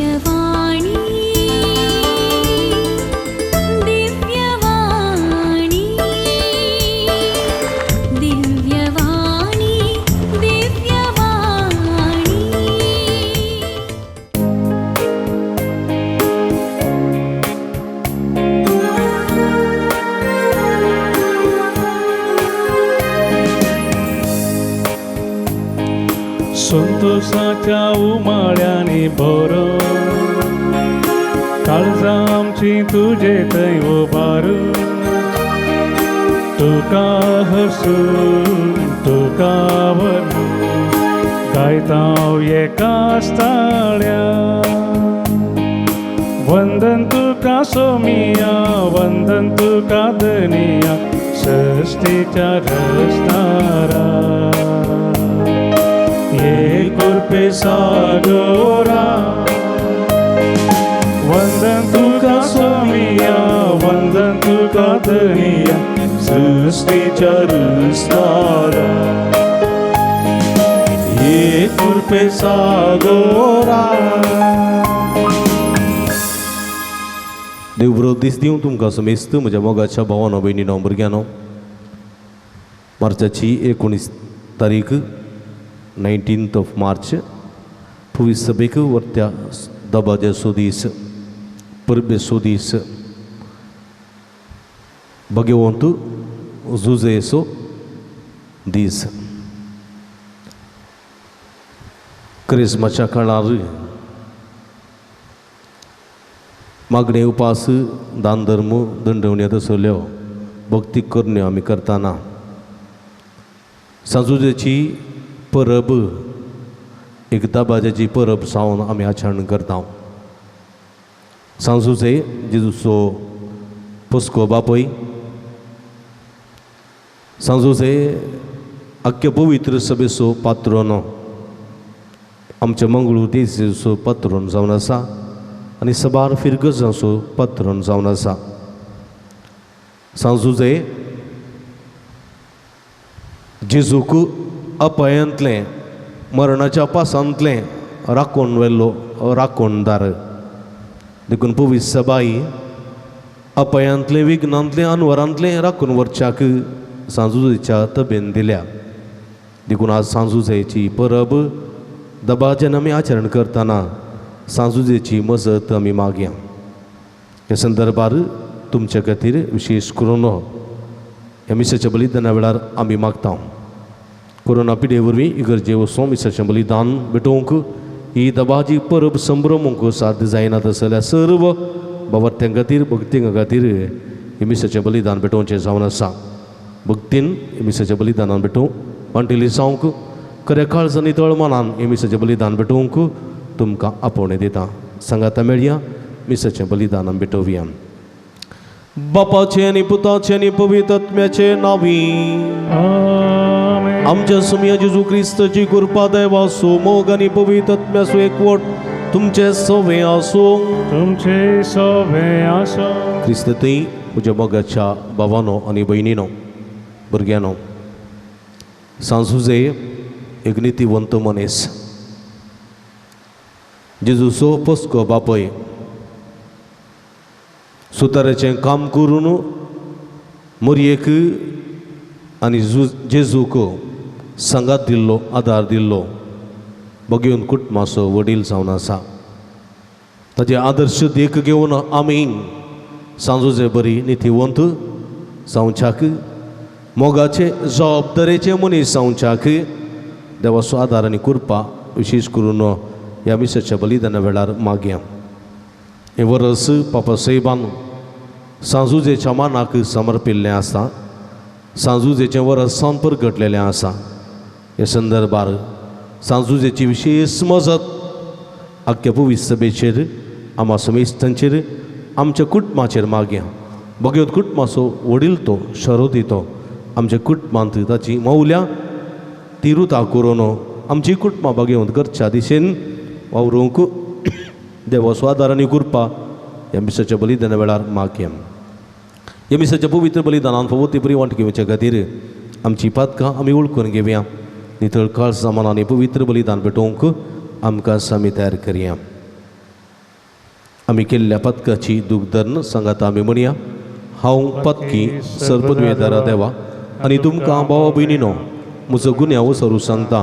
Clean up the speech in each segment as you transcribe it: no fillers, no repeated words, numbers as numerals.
दिव्यवाणी दिव्यवाणी दिव्यवाणी दिव्यवाणी। संतोषाच्या उमाळ्यांनी भर काळजां आमची तुजे थंय उबार तुका हसून तुका व्हरून गायता एकाच ताळ्या। वंदन तुका सोमिया वंदन तुका धनिया सृष्टीच्या रस्तारा एक कृपे सागोरा। वंदन तुका सोमिया वंदन तुका धनिया सृष्टीच्या रस्तारा एक कृपे सागोरा। देव बरो दीस दिवं तुमकां समेस्त म्हज्या मोगाच्या भावानो भयणीनो भुरग्यांनो। मार्चाची 19 तारीख 19th of March पुवीस सभेक वरत्या दबाज्याचो दीस परबेचो दीस भगवंत जुजेचो दीस। क्रिस्माच्या काळार मागणे उपास दान धर्म दंडवण्यो तसल्यो भक्ती करण्यो आमी करतना सांजुजेची परब एक दबाज्याची परब जावन आमी आचरण करता। सांजुजे जेजूचो पोसको बापय सांजुजे आख्खे पवित्र सभेचो पात्रोन आमच्या मंगळूर देशाचो पात्रोन जावन आसा आनी सबार फिरगजांचो पात्रोन जावन आसा। सांजुजे जेजूक अपायांतलें मरणाच्या पासांतलें राखून व्हेल्लो राखणदार देखून पवित्र सबाई अपायांतलें विघ्नांतलें अनवरांतलें राखून व्हरच्याक सांजुजेच्या तबेन दिल्या। देखून आज सांजुजेची परब दबाज्यान आमी आचरण करतना सांजुजेची मजत आमी मागया। ह्या संदर्भार तुमच्या खातीर विशेष करून ह्या मिसाच्या बलिदाना वेळार आमी मागता। कोरोना पिडे वरवीं इगर्जे वचून मिसाचें बलिदान भेटोवंक ही दबाजी परब संभ्रमूंक साध्य जायना तसल्या सर्व बावर्त्यां खातीर भक्तीं खातीर ही मिसाचें बलिदान भेटोवचें जावन आसा। भक्तीन हे मिसाचें बलिदानान भेटोवंक वांटेली जावंक खऱ्या काळजांनी तळमनान हे मिसाचें बलिदान भेटोवंक तुमकां आपोवणें दिता। सांगाता मेळया मिसाचें बलिदान भेटोवया। बापाचें आनी पुताचें आनी पवित्र आत्म्याचें नांवी आमच्या सुमिया जेजू क्रिस्ताची कृपा देवाचो मोग आनी पवित्र आत्म्याचो एकवट तुमचे सवे आसूं। तुमचे सवे आसूं। क्रिस्त थंय म्हज्या मोगाच्या भावानो आनी भयणीनो भुरग्यांनो सांजुजे एक नितीवंत मनीस जेजूचो पोसको बापय सुताराचें काम करून मोरयेक आनी जेजूक सांगात दिल्लो आदार दिल्लो बगेवन कुटुंबाचो वडील जावन आसा। ताजे आदर्श देख घेवन आमी सांजुजे बरी नितीवंत जावच्याक मोगाचे जबाबदारेचे मनीस जावच्याक देवाचो आदार आनी कृपा विशेष करून ह्या मिसाच्या बलिदाना वेळार मागया। हें वरस पापा साहेबान सांजुजेच्या मानाक समर्पिल्लें आसा। सांजुजेचें वरस सावन परगटलेलें आसा। ह्या संदर्भार सांजुजेची विशेष मजत आख्या पवित्र सभेचेर आमा समेस्तांचेर आमच्या कुटुंबाचेर मागया। बगेवत कुटुंबाचो वडील तो शरोदी तो आमच्या कुटुंबांत ताची मौल्या तिरुता करून आमची कुटुंबां बगेवंत करच्या दिशेन वावरूंक देवाचो आदार आनी कृपा ह्या मिसाच्या बलिदाना वेळार मागया। ह्या मिसाच्या पवित्र बलिदानान फावो ती बरी वांट घेवच्या खातीर आमची पातकां आमी वळखून घेवया। नितळ काळजा मनान पवित्र बलिदान भेटोवंक आमकां आमी तयार करया। आमी केल्ल्या पदकाची दूख धरून सांगात आमी म्हणया, हांव पदकी सर्पद्वेदारा देवा आनी तुमकां भावा भयणीनो म्हजो गुन्यांव सरू सांगता.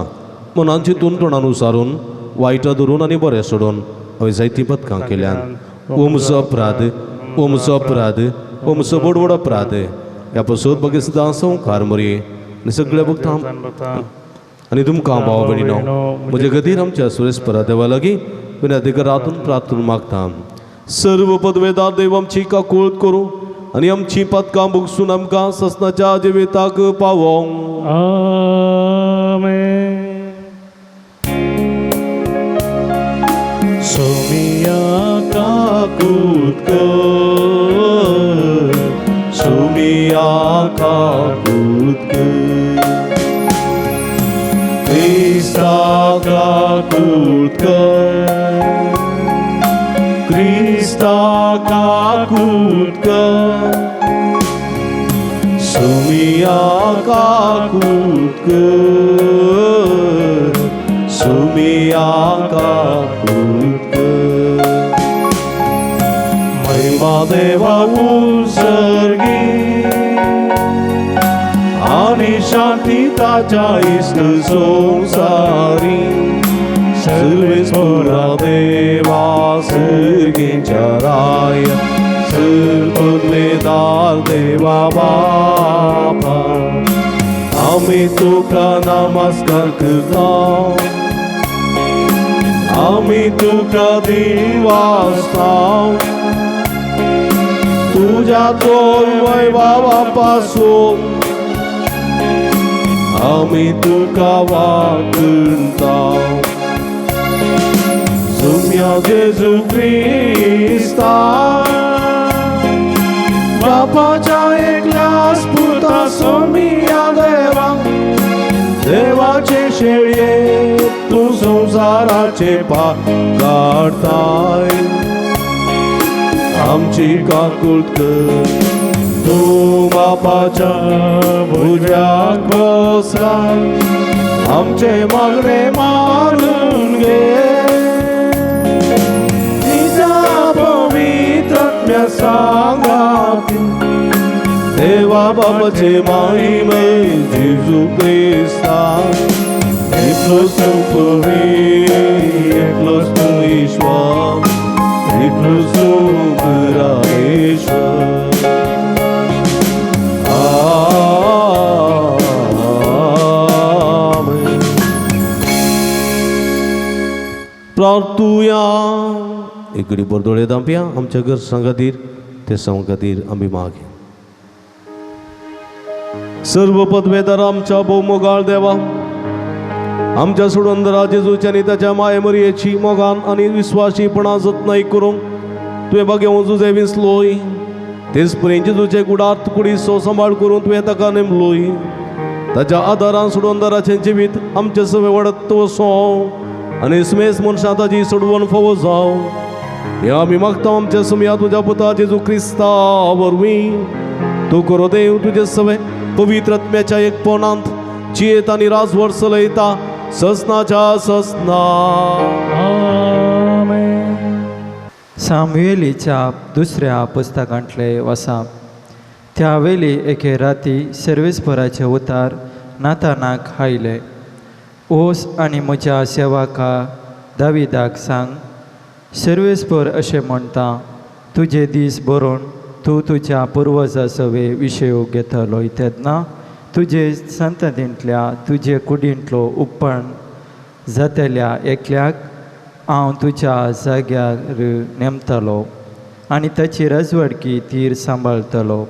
मनान चिंतून तोंडान उसारून वायटां धरून आनी बरें सोडून हांवें जायतीं पदकां केल्यान. ओ म्हजो अपराध, ओ म्हजो अपराध, ओ म्हजो व्हड व्हड अपराध. ह्या पसत बगे सदां संवकार मरये आनी सगळ्या भक्तां आनी तुमकां भावा भयणीनो म्हजे गतीर आमच्या सुरेस्परा देवा लागीं विनंती रातून प्रार्थना मागता. सर्व पदवेदार देव आमची काकूळत करूं आनी आमची पदकां भोगसून आमकां ससनाच्या जिविताक पावोंक. आमेन. सोमिया काकूत कर, सोमिया काकूत कर, क्रिस्ता काकूत कर, क्रिस्ता काकूत कर, सोमिया काकूत कर, सोमिया काकूत कर. महिमा देवा उत्सर्गी आनी शांती ताच्या इश्ट संवसारी. सर्वेस्परा देवा सर्गीच्या राय सर्पद्वेदार देवा बापा आमी तुका नमस्कार करता, आमी तुका दिवासता. तुज्या तोर वैभावा पासून आमी तुका वागता. सुम्या जेजू क्रिस्ता बापाच्या एकल्याच पुता सोमिया देवा देवाचे शेळये तूं संवसाराचे पाप काडताय. आमची काकूळत कर, तूं बापाच्या भुजाक बसला आमचे मागणे मानून घे. तुज्या पवित्र आत्म्या सांगाती देवा बाबाचे महिमे जेजू क्रिस्ता. एकलोच तूं पवित्र, एकलोच तूं ईश्वर, एकलोच तूं परामेश्वर. आमेन. प्रार्थुया. एकडे बरदोळे दांपया आमच्या गरजां खातीर ते सांग खातीर आमी मागे. सर्व पदवेदार आमच्या भोवमोगाळ देवा आमच्या सोडून जेजूच्या आनी ताच्या माये मरयेची मोगान आनी विस्वाशीपणा जतनाय करूंक तुवें बागेवन जुजे विंचलोय. तेच परी जेजूचे गुडार्थ कुडीचो सांबाळ करून तुवें ताका नेमलोय. ताच्या आदारान सोडूनदाराचें जिवीत आमचें सगळें वाडत वचों आनी स्मेस मनशां ताची सोडवण फावो जावं. हें आमी मागता आमच्या सुमया तुज्या पुता जेजू क्रिस्ता वरवीं. तूं करो देव तुजें सगळें पवित्र आत्म्याच्या एकपणांत जियेत आनी राजवट चलयता ससनाच्या ससना. आमेन. सामुएलीच्या दुसऱ्या पुस्तकांतले वसा. त्या वेळी एके राती सर्वेस्पराचे उतार नातानाक आयले, ओस आनी म्हज्या सेवका दाविदाक सांग, सर्वेस्पर अशें म्हणटा, तुजे दीस बरोवन तूं तुज्या पुर्वजा सवे विशय घेतलो तेन्ना तुजे संततींतल्या तुजे कुडींतलो उपण जातल्या एकल्याक हांव तुज्या जाग्यार नेमतलो आनी ताची रजवडकी तीर सांबाळटलो.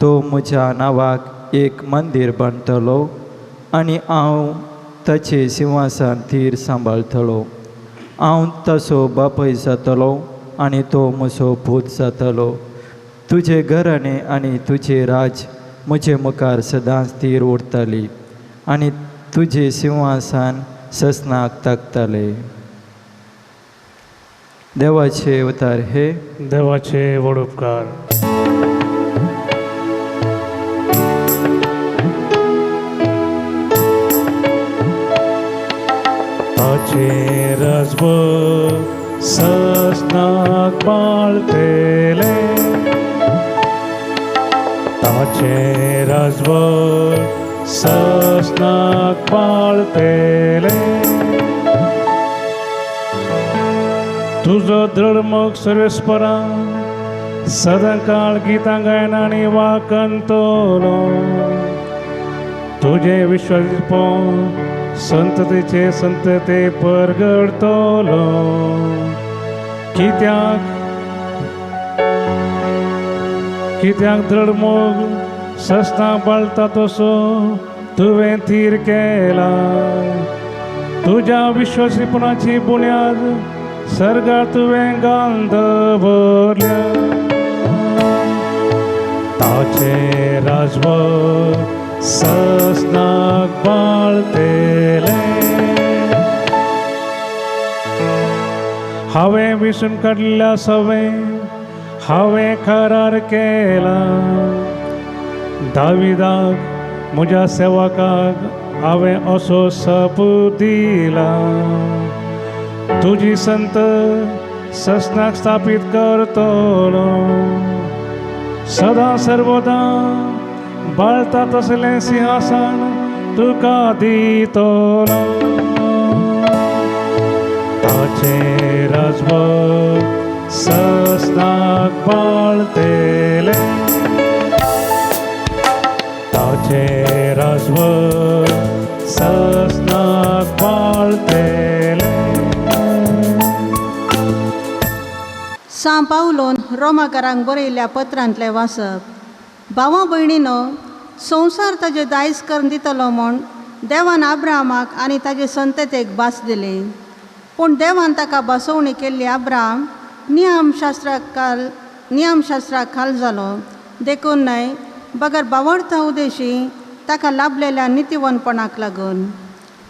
तो म्हज्या नांवाक एक मंदीर बांदतलो आनी हांव ताचें सिंहासन तीर सांबाळटलो. हांव तसो बापूय जातलो आनी तो म्हजो पूत जातलो. तुजें घराणें आनी तुजें राज्य म्हजे मुखार सदांच तीर उरतली आनी तुजें सिंहासन ससनाक ताकतलें. देवाचे उतार हे देवाचे व्हड उपकार. ताचे राजभर ससनाक बाळतेले ताचें राजवट ससनाक बाळतेले तुजो दृढ मोग सर्वेस्परा सदांकाळ गितां गायन आनी वाकंतलो तुजें विश्वासपण संततेचे संतते परगडतलो कित्याक कित्याक दृढ मोग सस्ना बाळता तसो तुवें थीर केला तुज्या विश्वासीपणाची बुन्याद सर्गार तुवें घालून दवरल्या ताचें राजवट ससनाक बाळतेलें हांवें विसून काडल्या सवें हांवें करार केला दाविदाक म्हज्या सेवकाक हांवें असो सपूत दिला तुजी संत ससनाक स्थापीत करतलो सदां सर्वदा बाळता तसलें सिंहासन तुका दितलो ताचें राजवट ससनाक बाळतेलें ताचें राजवट ससनाक बाळतेलें. सां पावलोन रोमाकारांक बरयल्ल्या पत्रांतलें वाचप. भावा भयणीनो, संवसार ताजें दायज करून दितलो म्हूण देवान आब्रामाक आनी ताजे संततेक भास दिली. पूण देवान ताका बसवणी केल्ली आब्राम नियमशास्त्राक खाल जालो देखून न्हय, बगर बावडता उदेशी ताका लाभलेल्या नितीवनपणाक लागून.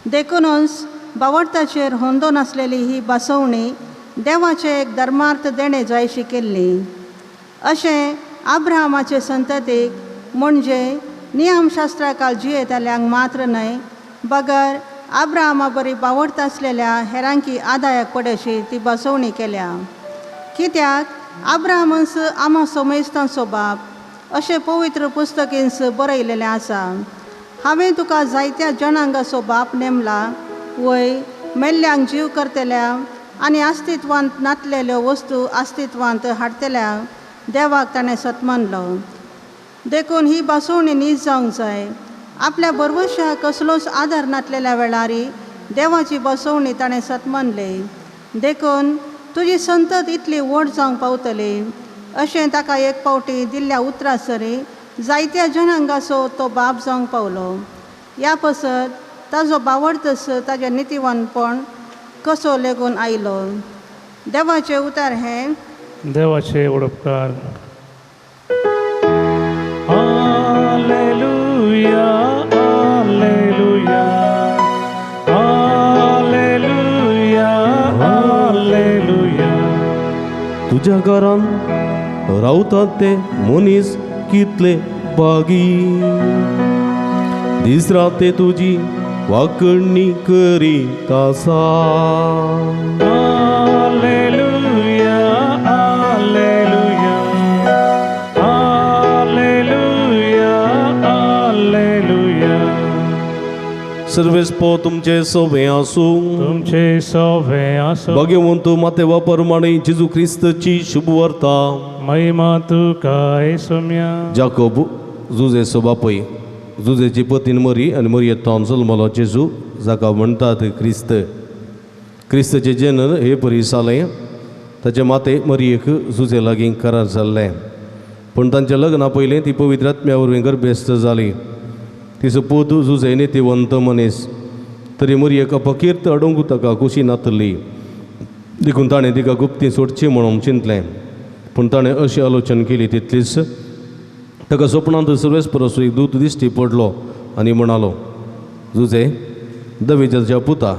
देखूनच बावडताचेर होंदोन आसलेली ही बसवणी देवाचें एक धर्मार्थ देणें जायशी केल्ली. अशें आब्रामाचे संततीक म्हणजे नियमशास्त्रा काल जियेतल्यांक मात्र न्हय, बगर आब्रामा बरी बावडता आसलेल्या हेरांकी आदायाक पडशी ती बसवणी केल्या. कित्याक आब्रामन्स आमा सोमेस्तांचो बाप अशें पवित्र पुस्तकींस बरयलेलें आसा. हांवें तुका जायत्या जणांगाचो बाप नेमला, वय मेल्ल्यांक जीव करतल्या आनी अस्तित्वांत नातलेल्यो वस्तू अस्तित्वांत हाडटल्या देवाक ताणें सत्मानलो. देखून ही बसवणी नीज जावंक जाय. आपल्या बरवश्या कसलोच आदार नातलेल्या वेळारी देवाची बसवणी ताणें सत्मानली. देखून तुजी संतत इतली व्हड जावंक पावतली अशें ताका एक पावटी दिल्ल्या उतरा सरी जायत्या जनांगाचो तो बाप जावंक पावलो. ह्या पसत ताजो बावडतस ताजें नितीवानपण कसो लेगून आयलो. देवाचें उतर हें. देवाचे उपकार. Hallelujah, hallelujah, hallelujah, hallelujah. तुज्या घरान रावतात ते मनीस कितले बागी, दीस रात ते तुजी वाकणी करीत आसा. Hallelujah, hallelujah, hallelujah, hallelujah. सर्वेस्पो तुमचे सोबे आसूं. तुमचे सोबे आसूं. भगवंत माते प्रमाणे जेजू क्रिस्तची शुभवार्ता. महिमा तुका येसुम्या. जाकोब जुजेचो बापूय, जुजेची पतीन मरी आनी मरयेंत जल्मलो जेजू जाका म्हणटात क्रिस्त. क्रिस्तचें जनन हे परी जालें. ताचे माते मरयेक जुजे लागीं करार जाल्लें, पूण तांच्या लग्ना पयलीं ती पवित्र आत्म्या वरवीं गर्भेस्त जाली. तिचो पूत जुजे नितीवंत मनीस, तरी मरयेक अपकीर्त हाडूंक ताका खुशी नातली. देखून ताणें तिका गुप्ती सोडची म्हणून चिंतलें. पूण ताणें अशी आलोचन केली तितलीच ताका सपनांत सर्वेस परस एक दूत दिश्टी पडलो आनी म्हणालो, जुजे दविजाच्या पुता,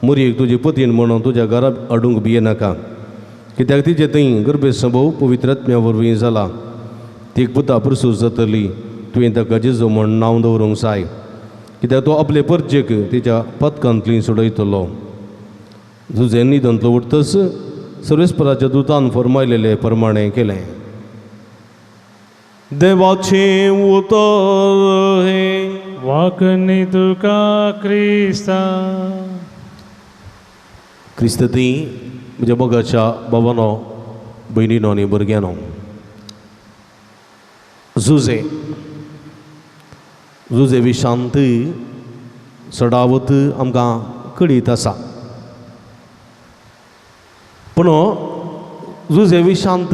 मरयेक तुजी पतीन म्हणून तुज्या घरा हाडूंक भियेनाका, कित्याक तिचे थंय गर्भेस्त भोव पवित्र आत्म्या वरवीं जाला. ती एक पुता प्रसूत जातली, तुवें ताका जेजू म्हण नांव दवरूंक जाय, कित्याक तो आपले परजेक तिच्या पदकांतली सोडयतलो. जुजे न्हिदंतलो उठतच सर्वेस्पराच्या दुतान फरमायलेले प्रमाणें केलें. देवाचें उतर हें. वाकनी तुका क्रिस्ता. क्रिस्तती म्हज्या मोगाच्या बाबानो, भयणीनो आनी भुरग्यांनो, जुजे जुजे विशांत चडावत आमकां कळीत आसा, पूण जुजे विशांत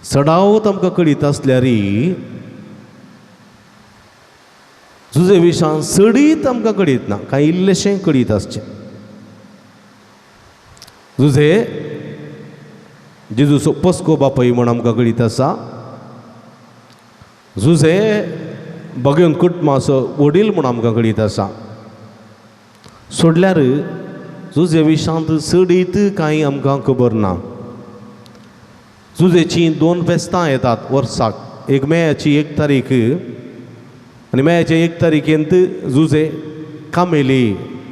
चडावत आमकां कळीत आसल्यार जुजे विशांत चडीत आमकां कळीत ना, कांय इल्लेशें कळीत आसचें. जुजे जेजूचो पस्को बापय म्हण आमकां कळीत आसा. जुजे बगेवन कुटुंबाचो वडील म्हूण आमकां कळीत आसा. सोडल्यार जुजे विशांत चडीत कांय आमकां खबर ना. जुजेचीं दोन फेस्तां येतात वर्साक, एक मेयाची 1 तारीख आनी मेयाचे 1 तारखेंत जुजे कामेली,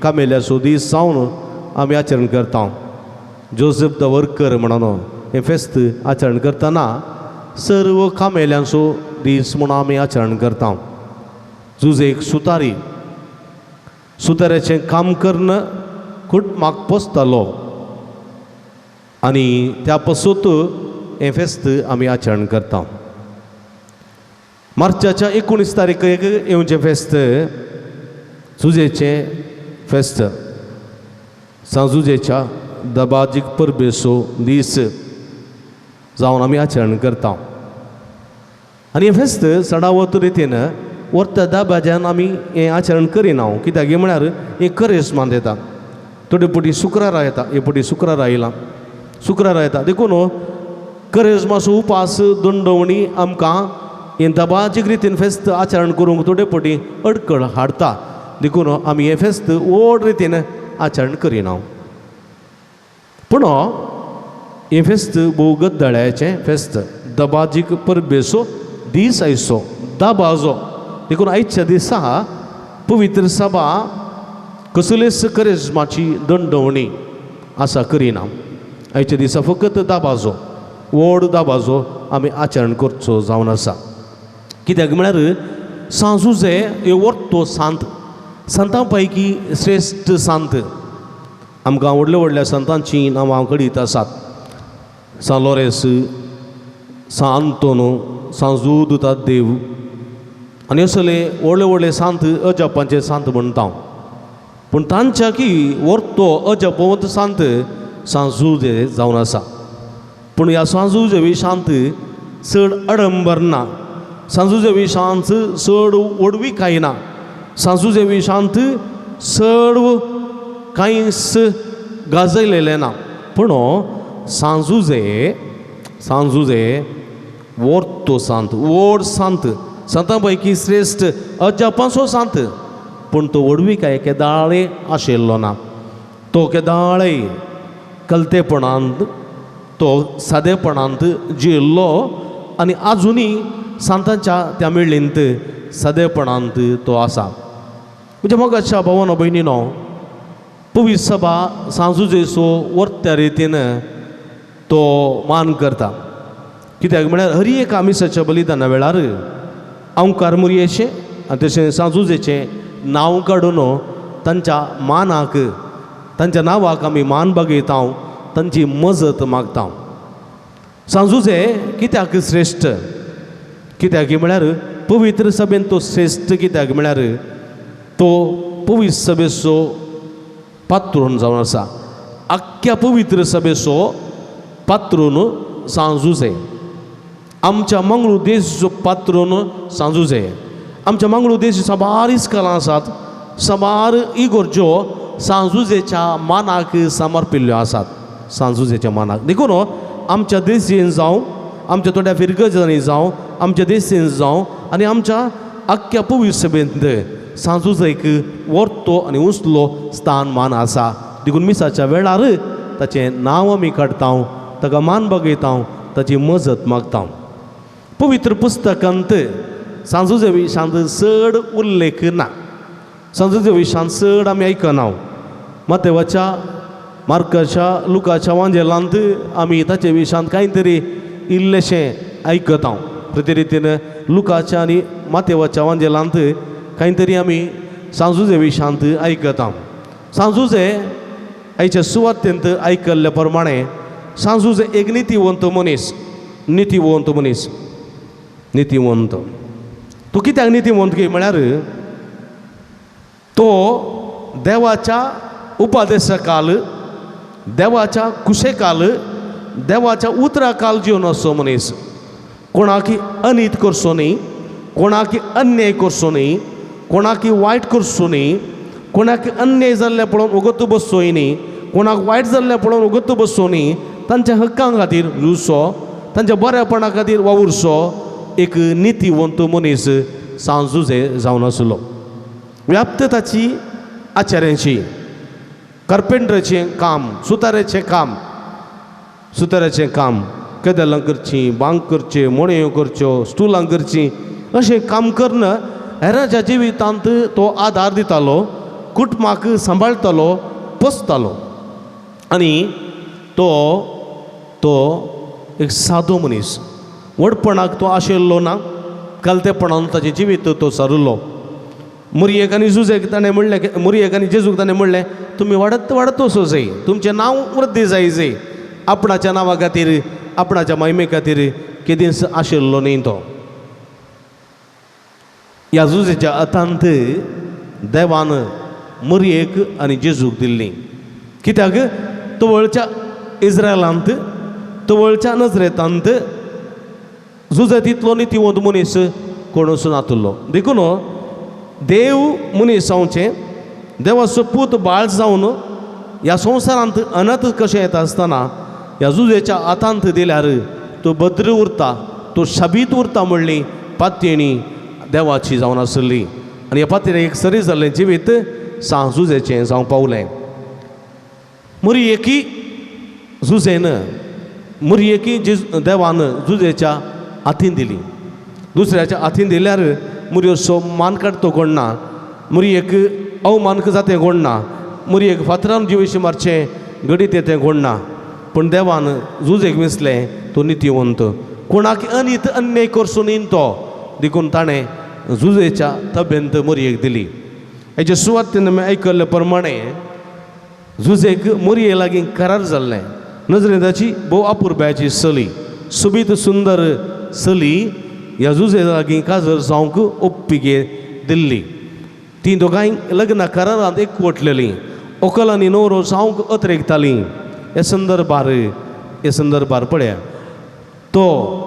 कामेल्याचो दीस जावन आमी आचरण करता. जोसेफ the worker म्हणून हें फेस्त आचरण करतना सर्व कामेल्यांचो दीस म्हूण आमी आचरण करता. जुजे एक सुतारी, सुताऱ्याचें काम करून कुटुंबाक पोसतालो आनी त्या पसूत हें फेस्त आमी आचरण करता. मार्चाच्या 19 तारखेक येवचें फेस्त जुजेचें फेस्त, सांजुजेच्या दबाजीक परबेचो दीस जावन आमी आचरण करता. आनी हें फेस्त चडावत रितीन वर्त दबाज्यान आमी हें आचरण करिना. कित्याक म्हळ्यार हें करेस्मान येता, थोडे पटी शुक्रारा येता, हे पटी शुक्रारा आयला, शुक्रारा येता, देखून करेस्माचो उपास दंडवणी आमकां हें दबाजीक रितीन फेस्त आचरण करूंक थोडे पटी अडकळ हाडटा. देखून आमी हें फेस्त व्हड रितीन आचरण करिना. पूण हें फेस्त भोव गद्दळ्याचें फेस्त, दबाजीक परबेचो दीस आयचो दबाजो. देखून आयच्या दिसा पवित्र सभा कसलेच करेज्माची दंडवणी आसा करिना. आयच्या दिसा फकत दबाजो, व्हड दबाजो आमी आचरण करचो जावन आसा. कित्याक म्हळ्यार सांजुजे हे वर्तो सांत, संतां पैकी श्रेश्ठ सांत. आमकां व्हडल्या व्हडल्या संतांचीं नांवां कळीत आसात. सांत लॉरेंस, सांत आंतोन, सांत जुद ताद्देव आनी असले व्हडले व्हडले सांत अजापांचे सांत म्हणटा. पूण तांच्या की वर्तो अजापवंत सांत सांत जुजे जावन आसा. पूण ह्या सांत जुजे विशांत चड अडंबर ना, सांत जुजे विशांत चड व्हडविकाय ना, सांत जुजे विशांत चड कांयच गाजयलेलें ना. पूण सांजुजे, सांजुजे वर्तो सांत, व्हड सांत, संतां पैकी श्रेश्ठ अजापांचो सांत. पूण तो व्हडविकाय केदाळे आशिल्लो ना, तो केदाळे कलतेपणांत, तो सादेपणांत जियेल्लो आनी आजुनूय सांतांच्या त्या मेळींत सादेपणांत तो आसा. म्हज्या मोगाच्या भावानो भयणीनो, पवित्र सभा सांजुजेचो वर्त्या रितीन तो मान करता. कित्याक म्हळ्यार हर एका मिसाच्या बलिदाना वेळार अंकार मुरयेचें आनी तशें सांजुजेचें नांव काडून तांच्या मानाक, तांच्या नांवाक आमी मान बागयता, तांची मजत मागता. सांजुजे कित्याक श्रेश्ठ? कित्याक म्हळ्यार पवित्र सभेन तो श्रेश्ठ. कित्याक म्हळ्यार तो पवित्र सभेचो पात्रून जावन आसा. आख्ख्या पवित्र सभेचो पात्रून सांजुजे, आमच्या मंगळूर देशाचो पात्रून सांजुजे. आमच्या मंगळूर देश साबार इस्कलां आसात, साबार इगोर्ज्यो सांजुजेच्या मानाक समर्पिल्ल्यो आसात, सांजुजेच्या मानाक. देखून आमच्या देशीन जावं, आमच्या थोड्या फिरगजांनी जावं, आमच्या देशीन जावं आनी आमच्या आख्ख्या पवित्र सभेंत सांजुजेक वर्तो आनी उंचलो स्थान मान आसा. देखून मिसाच्या वेळार ताचें नांव आमी काडटा, ताका मान बगयता, ताची मजत मागता. पवित्र पुस्तकांत सांजुजे विशांत चड उल्लेख ना, सांजुजे विशांत चड आमी आयकना. मातेवाच्या मार्काच्या लुकाच्या वांजेलांत आमी ताचे विशांत कांय तरी इल्लेशें आयकता. प्रति रितीन लुकाच्या आनी मातेवाच्या वांजेलांत कांय तरी आमी सांजुजे विशांत आयकता. सांजुजे आयच्या सुवातेंत आयकल्ल्या प्रमाणे सांजुजे एक नितीवंत मनीस, नितीवंत मनीस, नितीवंत. तो कित्याक नितीवंत की म्हळ्यार तो देवाच्या उपदेशकाल, देवाच्या कुशेकाल, देवाच्या उतराकाल जिवन असो मनीस. कोणाकी अनीत करचो न्ही, कोणाकी अन्याय करचो न्ही, कोणाकी वायट करचो न्ही, कोणाक अन्याय जाल्लें पळोवन उगत बसचोय न्ही, कोणाक वायट जाल्लें पळोवन उगत बसचो न्ही, तांच्या हक्कां खातीर झुजचो, तांच्या बऱ्यापणा खातीर वावुरचो एक नितीवंत मनीस सांजुजे जावन आसलो. व्याप्त ताची आचार्यांची, कार्पेंटराचें काम, सुताराचें काम, सुताराचें काम, कदेलां करचीं, बांक करचे, मणयो करच्यो, स्टुलां करचीं, अशें काम करून हेराच्या जिवितांत तो आदार दितालो, कुटुंबाक सांबाळटालो, पोसतालो. आनी तो तो एक सादो मनीस, व्हडपणाक तो आशिल्लो ना, कालतेपणान ताचें जिवीत तो सारिल्लो. मुरयेक आनी जुजेक ताणें म्हणलें, मुरयेक आनी जेजूक ताणें म्हणलें, तुमी वाडत वाडत वचो जाय, तुमचें नांव वृद्धी जाय जाय. आपणाच्या नांवा खातीर, आपणाच्या महिमे खातीर केदींच आशिल्लो न्ही तो. ह्या जुजेच्या हातांत देवान मुरयेक आनी जेजूक दिल्ली. कित्याक तवळच्या इस्रायलांत, तवळच्या नजरेतांत जुजे तितलो नितीवंत मनीस कोणूच नातलो. देखून देव मनीस जावचें, देवाचो पूत बाळ जावन ह्या संवसारांत अनाथ कशें येता आसतना ह्या जुजेच्या हातांत दिल्यार तो भद्र उरता, तो शाबीत उरता म्हणली पातयेणी देवाची जावन आसली. आनी ह्या पातयेणी एक सरी जाल्लें जिवीत सांग जुजेचें जावं पावलें. मुरयेकी जुजेन, मुरयेकी देवान जुजेच्या हातीन दिली. दुसऱ्याच्या हातीन दिल्यार मुरयेचो मान काडतो कोण ना, मुरयेक अवमान जातें कोण ना, मुरयेक फातरान जिविशी मारचें घडीत येतें कोण ना. पूण देवान जुजेक विसलें तो नितीवंत, कोणाक अनीत अन्याय करचो न्ही तो, देखून ताणें जुजेच्या तबेंत मुरयेक दिली. हेचे सुवातेन आमी आयकल्ले प्रमाणे जुजेक मुरये लागीं करार जाल्लें. नजरेंताची भोव अपुरबायेची चली, सोबीत सुंदर चली ह्या जुजे लागीं काजर जावंक ओप्पिगे दिल्ली. तीं दोगांय लग्न करारांत एकवटलेलीं, व्हंकल आनी न्हवरो जावंक अत्रेकतालीं. हे संदर्भार, हे संदर्भार पळया तो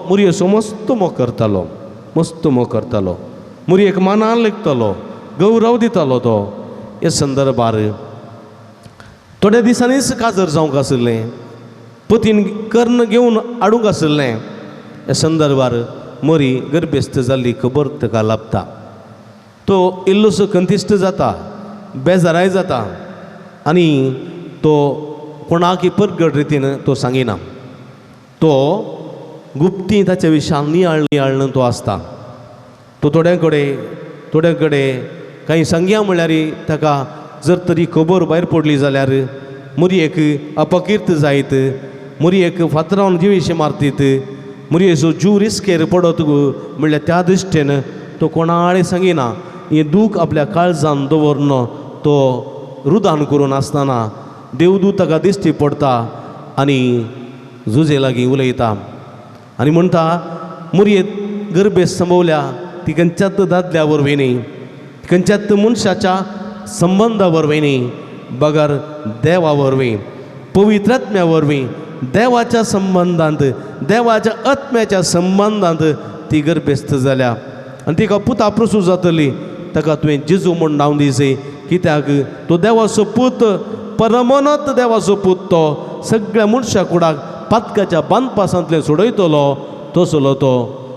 मुरयेचो मस्त मोग करतालो, मस्त मोग करतालो, मुरयेक मानान लेखतालो, गौरव दितालो तो. हे संदर्भार थोड्या दिसांनीच काजर जावंक आशिल्लें, पतीन कर्ण घेवन हाडूंक आशिल्लें. हे संदर्भार मरी गर्भेस्त जाल्ली खबर ताका लाभता. तो इल्लोसो कंतिश्ट जाता, बेजाराय जाता आनी तो कोणाकी परगट रितीन तो सांगिना. तो गुप्ती ताच्या विशान नियाळ नियाळ तो आसता. तो थोड्यां कडेन कांय सांगया म्हणल्यार ताका जर तरी खबर भायर पडली जाल्यार मुरयेक अपकीर्त जायत, मुरयेक फातरावन जिविशें मारतीत, मुरयेचो जीव रिस्केर पडत म्हणल्यार त्या दृश्टीन तो कोणाळे सांगिना. हें दूख आपल्या काळजान दवरून तो रुदान करून आसतना देवदूत ताका दिश्टी पडटा आनी जुजे लागीं उलयता आनी म्हणटा, मुरयेत गर्भेस संभवल्या ती खंयच्याच दादल्या वरवीं न्ही, खंयच्याच मनशाच्या संबंदा वरवीं न्ही, बगर देवा वरवीं, पवित्र आत्म्या वरवीं, देवाच्या संबंदांत, देवाच्या आत्म्याच्या संबंदांत ती गर्भेस्त जाल्या आनी तिका पुता प्रसूत जातली. ताका तुवें जेजू म्हूण नांव दिवचें, कित्याक तो देवाचो पूत, परमनत देवाचो पूत, तो सगळ्या मनशा कुडाक पातकाच्या बांदपासांतल्यान सोडयतलो तसलो तो.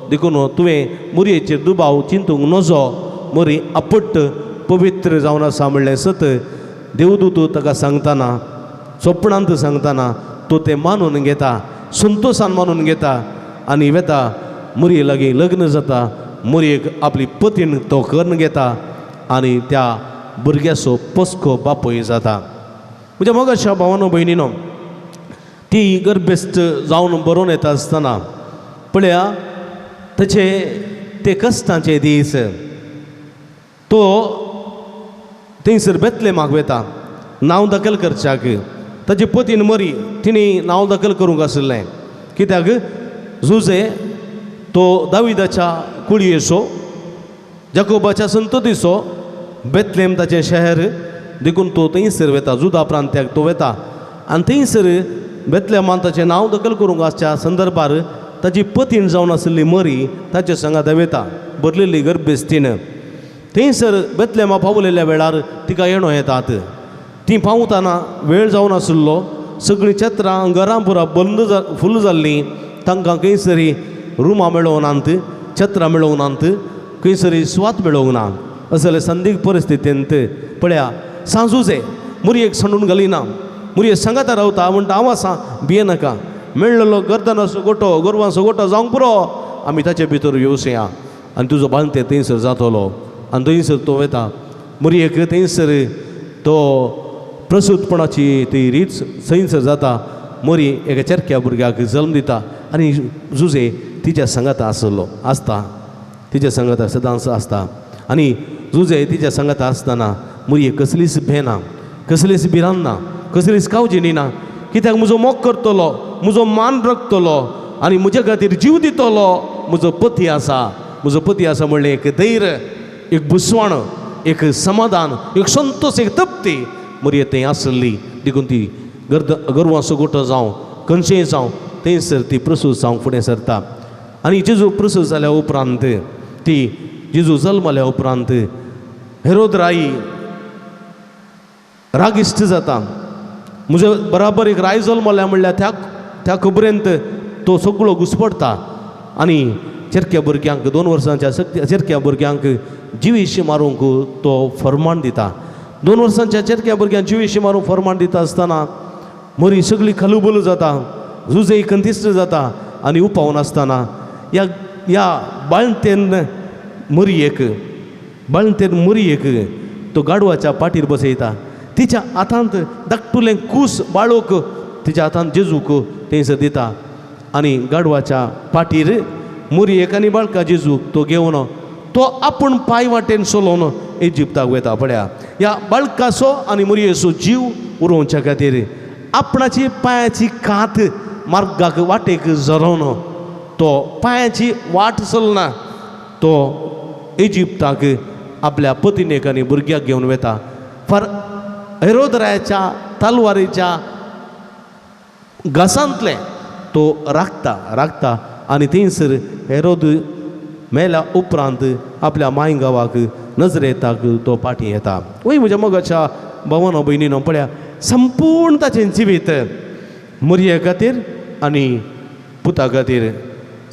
देखून तुवें मुरयेचेर दुबाव चिंतूंक नजो, मुरी आपट पवित्र जावन आसा म्हणलें सत देवदूत ताका सांगतना, सपनांत सांगतना तो तें मानून घेता, संतोशान मानून घेता आनी वेता मुरये लागीं लग्न जाता. मुरयेक आपली पतीण तो करून घेता आनी त्या भुरग्याचो पस्को बापूय जाता. म्हज्या मोगाच्या भावानो भयणीनो, ती गर्भेस्त जावन बरोवन येता आसतना पळया ताचे ते कश्टांचे दीस. तो थंयसर बेतलेमाक वता नांव दखल करच्याक. ताची पतीन मरी तिणें नांव दखल करूंक आशिल्लें, कित्याक जुजे तो दाविदाच्या कुळयेचो, जाकोबाच्या संततीचो, बेतलेम ताचें शहर, देखून तो थंयसर वता, जुदा प्रांत्याक तो वता. आनी थंयसर बेतलेमान ताचें नांव दखल करूंक आसच्या संदर्भार ताची पतीण जावन आशिल्ली मरी ताचे सांगात वता, भरलेली गर्भेस्तीन. थंयसर बेतलेमा पावलेल्या वेळार तिका येणो येतात. ती पावतना वेळ जावन आशिल्लो, सगळीं छत्रां घरां पुरा बंद फुल जाल्लीं. तांकां खंयसरी रुमां मेळोवंक नात, छत्रां मेळोवंक नात, खंयसरी सुवात मेळोवंक ना. असले संदिग्ध परिस्थितींत पळया सांजुजे मुरयेक सांडून घालिना, मुरये सांगाता रावता, म्हणटा हांव आसा भिये नाका, मेळ्ळलो गर्दनाचो गोटो गोरवांचो गोटो जावंक पुरो, आमी ताचे भितर येवसया आनी तुजो बांदते थंयसर जातलो. आनी थंयसर तो वता मुरयेक, थंयसर तो प्रसूतपणाची ती रीत थंयसर जाता. मरी एका चरख्या भुरग्याक जल्म दिता आनी जुजे तिच्या सांगाता आसलो आसता, तिच्या सांगाता सदांच आसता. आनी जुजे तिच्या सांगाता आसतना मुरये कसलीच भेना, कसलीच भिरांत ना, कसलीच कावजेणी ना, कित्याक म्हजो मोग करतलो, म्हजो मान राखतलो आनी म्हजे खातीर जीव दितलो म्हजो पती आसा, म्हजो पती आसा म्हणलें एक धैर्य, एक बुसवण, एक समाधान, एक संतोश, एक तृप्ती मुरये थंय आसली. देखून ती गर्द गोरवांचो गोठो जावं खंयचेय जावं थंयसर ती प्रसूत जावंक फुडें सरता. आनी जेजू प्रसूत जाल्या उपरांत, ती जेजू जल्मल्या उपरांत हेरोद राई रागिश्ट जाता. म्हजे बराबर एक राय जल्मल्या म्हणल्यार त्या त्या खबरेंत तो सगळो घुसपडटा आनी चेरक्या भुरग्यांक 2 वर्सांच्या चेरक्या भुरग्यांक जिवीशी मारूंक तो फरमान दिता. 2 वर्सांच्या चेरक्या भुरग्यांक जिवीशी मारूंक फरमान दिता आसतना मरी सगळी खलबल जाता, जुजे कंतिस्त जाता आनी उपावन आसतना ह्या ह्या बाळंतेन मरयेक, बाळंतेन मरयेक तो गाडवाच्या पाटीर बसयता. तिच्या हातांत धाकटुलें कूस बाळूक तिच्या हातांत जेजूक थंयसर दिता आनी गाडवाच्या पाटीर मुरयेक आनी बाळका जेजूक तो घेवन तो आपूण पांय वाटेन चलोवन इजिप्ताक वता. पळया ह्या बाळकाचो आनी मुरयेचो जीव उरोवच्या खातीर आपणाची पांयाची कात मार्गाक वाटेक झरोवन तो पांयाची वाट चलना, तो इजिप्ताक आपल्या पतिनेक आनी भुरग्याक घेवन वता. फार हेरोदरायाच्या तलवारीच्या घासांतलें तो राखता राखता आनी थंयसर हेरोद मेल्या उपरांत आपल्या माय गांवाक नजरेताक तो पाटी येता. वय म्हज्या मोगाच्या भावानो भयणीनो, पळया संपूर्ण ताचें जिवीत मुरये खातीर आनी पुता खातीर,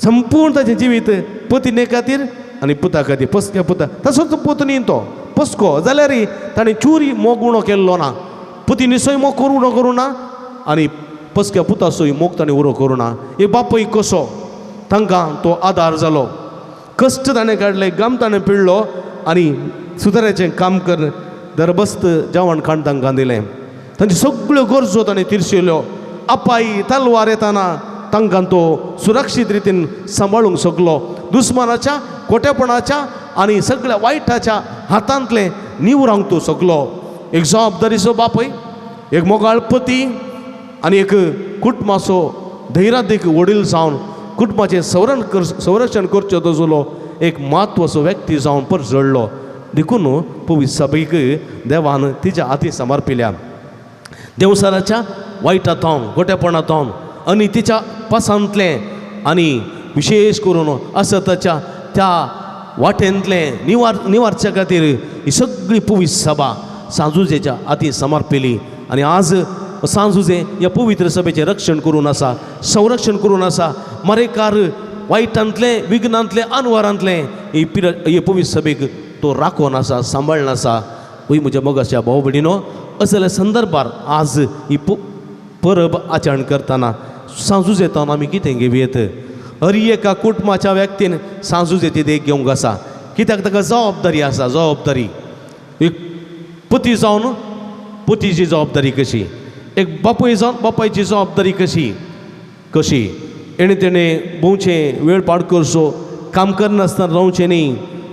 संपूर्ण ताचें जिवीत पतिने खातीर आनी पुता खातीर. पसक्या पुता तसोच पुतनी तो पसको जाल्यार ताणें चुरी मोग उणो केल्लो ना, पतिनीचोय मोग उणो करूं ना आनी पसक्या पुताचोय मोग ताणें उरो करूं ना. एक बापूय कसो तांकां तो आदार जालो, कश्ट ताणें काडले, घाम ताणें पिळ्ळो आनी सुदाराचें काम कर दरबस्त जेवण खाण तांकां दिलें. तांच्यो सगळ्यो गरजो ताणें तिरशिल्यो. अपाय तलवार येताना तांकां तो सुरक्षीत रितीन सांबाळूंक शकलो. दुस्मानाच्या खोटेपणाच्या आनी सगळ्या वायटाच्या हातांतलें निवरांक तो शकलो. एक जबाबदारीचो बापूय, एक मोगाळ पती आनी एक कुटुंबाचो धैर्यादीक वडील जावन कुटुंबाचें संरक्षण करचें तसलो एक म्हत्वाचो व्यक्ती जावन परजळ्ळो. देखून पवित्र सभेक देवान तिच्या हाती समर्पिल्या. देवसाराच्या वायटा थावन, गोटेपणा थावन आनी तिच्या पासांतलें आनी विशेश करून असताच्या त्या वाटेंतलें निवारच्या खातीर ही सगळी पवित्र सभा सांजुजेच्या हाती समर्पिली. आनी आज सांजुजे ह्या पवित्र सभेचें रक्षण करून आसा, संरक्षण करून आसा. मरेकार वायटांतलें, विघ्नांतलें, अनवारांतलें ही ही पवित्र सभेक तो राखोन आसा, सांबाळून आसा. वय म्हज्या मोगाच्या भाव भयणीनो, असल्या संदर्भार आज ही परब आचरण करतना सांजुजेतान आमी कितें घेवयेत? हर एका कुटुंबाच्या व्यक्तीन सांजुजेची देख घेवंक आसा, कित्याक ताका जबाबदारी आसा. जबाबदारी एक पती जावन पुतीची जबाबदारी कशी, एक बापूय जावन बापायची जबाबदारी कशी कशी एणे तेणें भोंवचें, वेळ पाड करचो, काम करनासतना रावचें न्ही,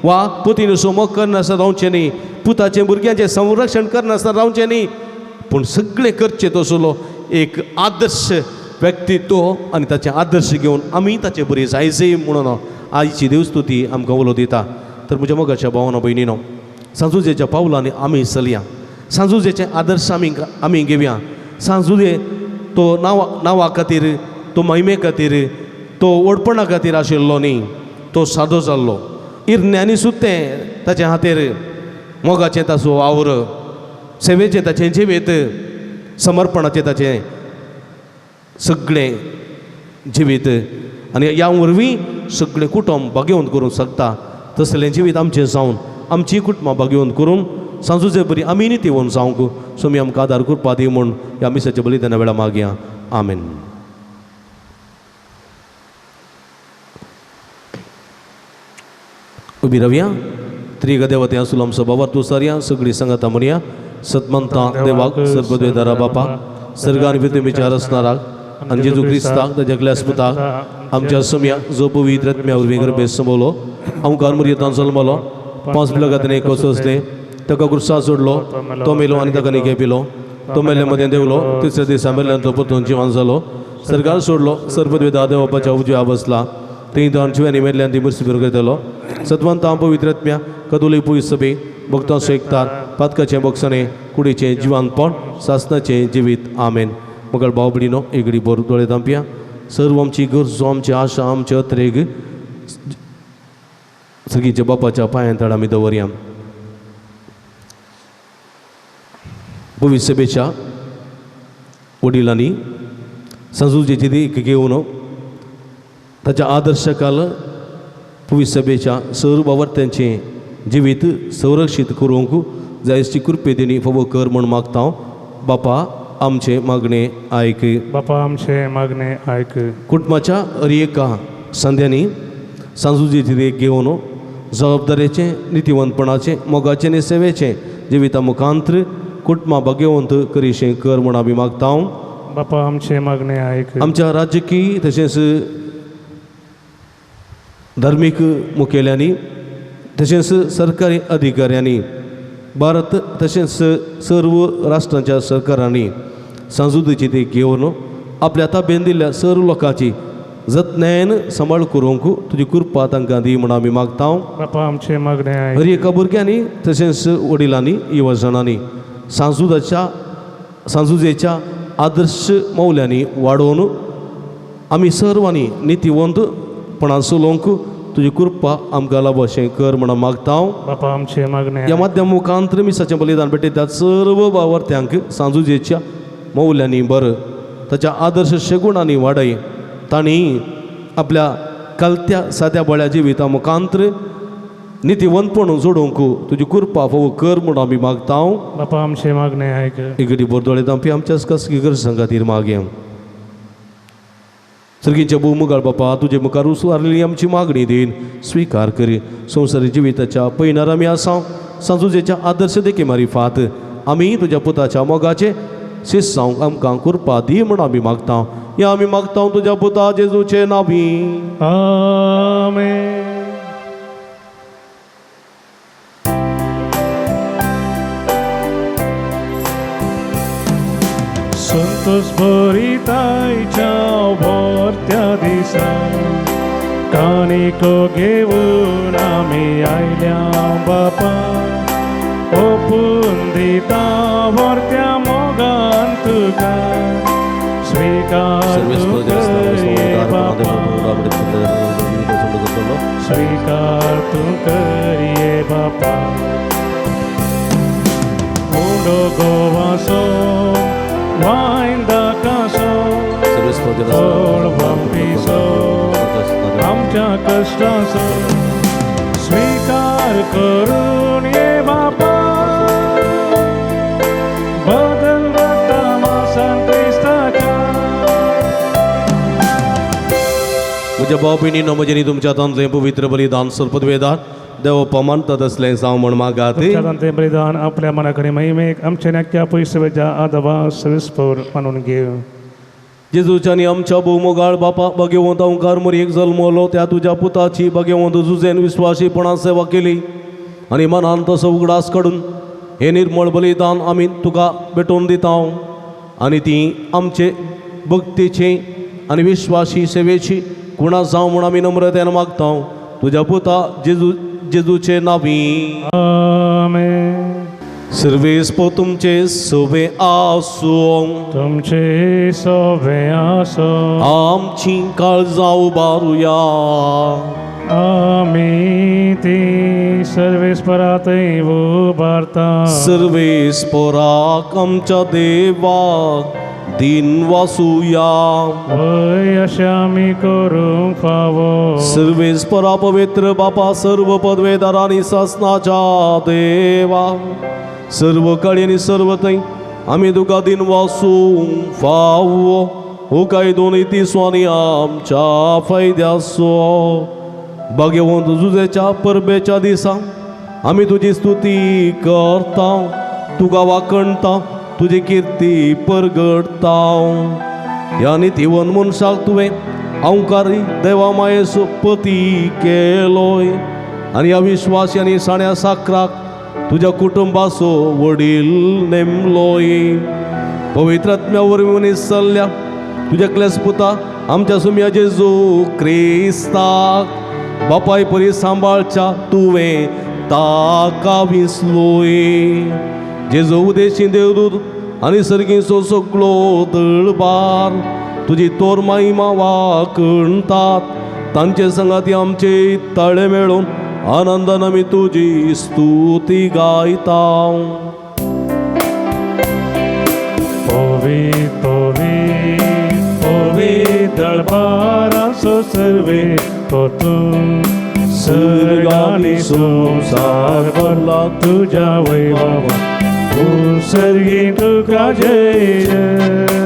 वा पुतीन मोग करनासतना रावचें न्ही, पुताचें भुरग्यांचें संरक्षण करनासतना रावचें न्ही, पूण सगळें करचें तसलो एक आदर्श व्यक्तित्व आनी ताचें आदर्श घेवन आमी ताचे बरी जायजय म्हणून आयची देवस्तुती आमकां उलो दिता. तर म्हज्या मोगाच्या भावना भयणीनो, सांजुजेच्या पावलांनी आमी चलया, सांजुजेचे आदर्श आमी आमी घेवया. सांजुजे तो नांवा खातीर, तो महिमे खातीर, तो व्हडपणा खातीर आशिल्लो न्ही, तो सादो जाल्लो. इरण्यांनी सुद्दां ताचे हातेर मोगाचें ताचो वावर, सेवेचें ताचें जिवीत, समर्पणाचें ताचें सगळें जिवीत, आनी ह्या वरवीं सगळें कुटुंब भाग्यवंत करूंक शकता. तसलें जिवीत आमचें जावन आमचीं कुटुंबां भाग्यवंत करूंक सांजुजे बरी आमी नितीवन जावंक स्वामी आमकां आदार करपा दी म्हूण ह्या मिसाच्या बलिदाना वेळार मागया. आमेन. उबी रावया. त्रिग देवते आसूल आमचो बाबा तूं सारया सगळीं सांगाता म्हणया. सतमंता देवाक सर्वद्वेदारा बापा, सर्गान पृथ्वीच्या रचणाराक आनी जेजू क्रिस्ताक ताच्या क्लेस्पुताक आमच्या सम्या जो पवित्र आत्म्या वरवीं गर्भे संबवलो, आमकां मुरयेतान जल्मलो, 5 ब्लगांनी कोसोसले, ताका क्रुसार सोडलो, तो मेलो आनी ताका निके पिलो, तो मेल्ले मदें देंवलो, तिसऱ्या दिसा मेल्ल्यान तो परतून जिवान जालो, सरकार सोडलो, सर्वद्वेदा देवपाच्या उजव्या बसला, थंय तो जिव्यांनी मेल्ल्यान ती मुर्सी बरोबर करतलो. सतवंता पवित्र आत्म्या कदोली पुयस सभे भक्तांचो एकतार, पातकाचें बक्षणें, कुडीचें जिवानपण, सासनाचें जिवीत. आमेन. मगळ भाव भयणीनो, एगडी बोर दोळे धांपया. सर्व आमची गरजो, आमची आशा, आमचे अत्रेग सगळीच्या बापाच्या पांयां तळ आमी दवरया. पवित्र सभेच्या वडिलांनी सांजुजेची देख घेवन ताच्या आदर्शकाल पवित्र सभेच्या सर्व बावर्त्यांचें जिवीत संरक्षीत करूंक जायची कृपे दिणी फावो कर म्हूण मागता. बापा आमचें मागणें आयक. बापा आमचें मागणें आयक. कुटुंबाच्या हर एका संद्यांनी सांजुजेची देख घेवन जबाबदारेचें, नितीवंतपणाचें, मोगाचें आनी सेवेचें जिविता मुखांत्र कुटुंबां भाग्यवंत करीशें कर म्हूण आमी मागता. बापा आमचें मागणें आयक. आमच्या राजकीय तशेंच धार्मीक मुखेल्यांनी तशेंच सरकारी अधिकाऱ्यांनी, भारत तशेंच सर्व राष्ट्रांच्या सरकारांनी सांजुदेची देख घेवन आपल्या ताब्यान दिल्ल्या सर्व लोकांची जतनायेन सांबाळ करूंक तुजी कृपा तांकां दी म्हूण आमी मागता. बापा आमचें मागणें आयक. हर एका भुरग्यांनी तशेंच वडिलांनी, युवजणांनी सांजुजेच्या आदर्श मौल्यांनी वाडोवन आमी सर्वांनी नितीवंतपणान चलोवंक तुजी कृपा आमकां लाभ अशें कर म्हूण मागता. बापा आमचें मागणें. ह्या माध्यम मुखांत्र मिसाचें बलिदान भेटयतात सर्व बावर्त्यांक सांजुजेच्या मौल्यांनी बरं ताच्या आदर्श शेगुणांनी वाडय, तांणी आपल्या कलत्या साद्या बळ्या जिविता मुखांत्र नितीवंतपण जोडूंक तुजी कृपा फावो कर म्हूण आमी मागता. बापा आमचें मागणें आयक. इगडी बोरदोळे दामपी आमच्याच खासगी गरजां खातीर मागया. सर्गीच्या भोव बापा, तुजे मुखार उसवारलेली आमची मागणी then स्विकार करी. संवसारी जिविताच्या पयणार आमी आसा सांजुजेच्या आदर्श देखी मारिफात आमी तुज्या पुताच्या मोगाचे शिस्त जावंक आमकां कृपा दी म्हूण आमी मागता. ह्या आमी मागता तुज्या पुता जेजूचे नांवी. आमेन. संतोष भरितायच्या व्हरत्या दिसा काणिको घेवन आमी आयल्या बापा, ओपून दिता व्हरत्या मोगान तुका, स्विकार तूं करये बापा, स्विकार तूं करये बापा. उंडो गोवासो वायन दाकासो फळ वापिसो आमच्या कश्टाचो स्विकार करून ये बापा, बदल रक्ता मासान क्रिस्ताच्या. म्हज्या भाव भयणीनो, म्हजें तुमच्या हातांतलें पवित्र बलिदान सर्पद्वेदार देवप्पा मानतात असलें जावं म्हण मागात. तुमच्या ते बलिदान आपल्या मनाकडे महिमेक आमच्या नाक्या पयसवेच्या आदवा सविस्पर मानून घेव. जेजूच्या आनी आमच्या भोवमोगाळ बापा भगवंत ओंकार मोरयेक जल्मलो त्या तुज्या पुताची भगवंत जुजेन विश्वासीपणान सेवा केली आनी मनान तसो उगडास काडून हें निर्मळ बलिदान आमी तुका भेटोवन दिता आनी ती आमचे भक्तीची आनी विश्वासी सेवेची कुणा जावं म्हूण आमी नम्रतेन मागता तुज्या पुता जेजू जेजूचे नावी. आमेन. सर्वेस्पो तुमचे सोबे आसूं. तुमचे सोबे आसो. आमची काळजां उबारुया. आमी ती सर्वेस्परातय उबारता. सर्वेस्पोराक आमच्या देवाक दिन वासुया. वय अशें आमी करूंक फावो. सर्वेस्परा पवित्र बापा सर्व पदवेदार आनी सासनाच्या देवा सर्व कळी आनी सर्व थंय आमी तुका दिन वासूंक फावो हो कायदो नीतीचो आनी आमच्या फायद्याचो. भाग्यवंत जुजेच्या परबेच्या दिसा आमी तुजी स्तुती करता तुका वाखणता तुजी किर्ती परगडता. ह्या नितीवन मनशाक तुवें अंकारी देवा मायेचो पती केलोय आनी ह्या विश्वासी आनी साण्या साकराक तुज्या कुटुंबाचो वडील नेमलोय. पवित्र आत्म्या वरवीं मनीस चल्ल्या तुज्या क्लेस पुता आमच्या सुम्या जेजू क्रिस्ताक बापाय परी सांबाळच्या तुवें ताका विसलोय. जेजू उदेशी देवदूत आनी सर्गीचो सगळो दळबार तुजी तोर महिमा वाखणतात तांचे संगाती आमचे ताळे मेळून आनंदान आमी तुजी स्तुती गायता. पवित्र पवित्र पवित्र दळबाराचो सर्वे तूं सर्गानी संवसार भरला तुज्या वैभवा सर्गी तुका जय जय.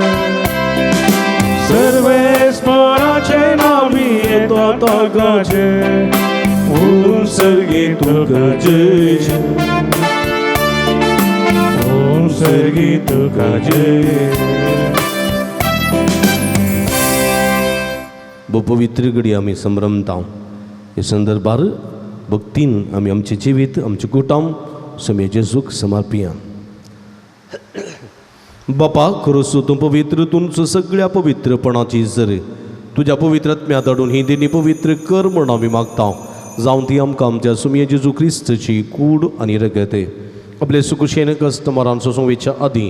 सर्वेस्पराचे नामी येता ताकाचे सर्गी तुका जय जय. सर्गी तुका जय. पवित्र घडी आमी संभ्रमता हे संदर्भार भक्तीन आमी आमचें जिवीत आमचें कुटुंब समे जेजूक समर्पिया. बापा खरोसो तूं पवित्र तुमचो सगळ्या पवित्रपणाची जर तुज्या पवित्र आत्म्या धाडून ही देणी पवित्र कर म्हण आमी मागता जावन ती आमकां आमच्या सुमये जेजू क्रिस्तची कूड आनी रगत. आपले सुकुशेन कस्टमरान सोसूंक वयच्या आदीं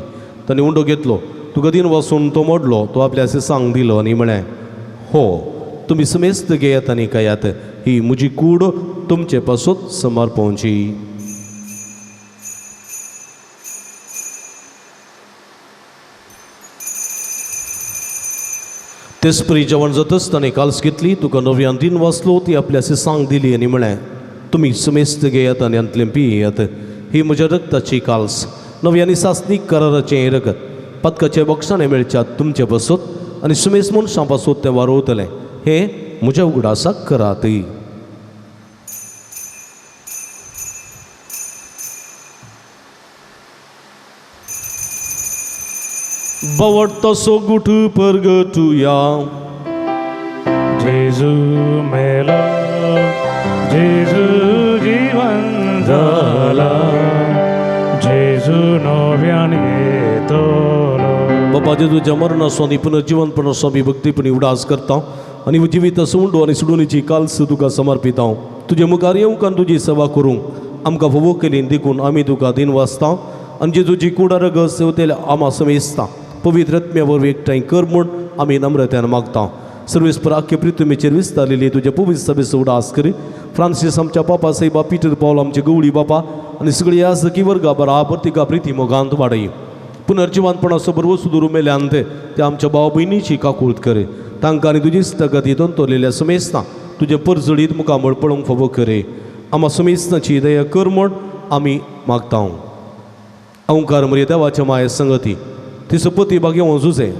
ताणें उंडो घेतलो तुका दिन वसून तो मोडलो तो आपल्या सांग दिलो आनी म्हळें हो तुमी समेस्त घेयात आनी खायात ही म्हजी कूड तुमचे पासत समर्पणची. तेचपरी जेवण जातच ताणें काल्स घेतली तुका नव्यान दिन वाचलो ती आपल्या सांग दिली आनी म्हळें तुमी समेस्त घेयात आनी हांतलें पियेयात ही म्हज्या रक्ताची काल्स नवी आनी सासणीक कराराचें रगत पातकाचे बक्षाणे मेळच्यात तुमचे पासत आनी सुमेस मनशां पासत तें वारोवतलें हें म्हज्या उगडासाक करात. बावडतो गुठ परगटुया. जेजू मेलो जेजू जीवन जाला जेजू नव्यान येतलो. बाबा जेजूच्या मरणाचो आनी पुनर्जीवनपणाचो आमी भक्तीपणी उडास करता आनी जिवीत उंडो आनी सुडुनीची काल्स तुका समर्पिता. तुजे मुखार येवंक आनी तुजी सेवा करूंक आमकां फावो केली देखून आमी तुका दिन वाचता आनी जेजूची कुडा रगत सेवतेल्या आमा समेजता पवित्र आत्म्या वरवीं एकठांय कर म्हूण आमी नम्रत्यान मागता. सर्वेस्पर आख्खे पृथ्वीचेर विस्तारलेली तुज्या पवित्र सभेचो उडास करी फ्रांसीस आमच्या पापा साहेबा पिटर पावल आमचे गवळी बापा आनी सगळी याजकी वर्गा बराबर तिका प्रिती मोगांत वाडय. पुनर्जिवनपणाचो बरोबर सुदूर मेल्यान ते आमच्या भाव भयणीची काकूळत करे तांकां आनी तुजी स्थगती तोंतरलेल्या समेस्तां तुजें परजळीत मुखामळ पळोवंक फावो करे. आमा समेस्तांची दया कर म्हूण आमी मागता. अंकार मरे देवाच्या माये संगती तिचो पती भाग्यवंत जुजे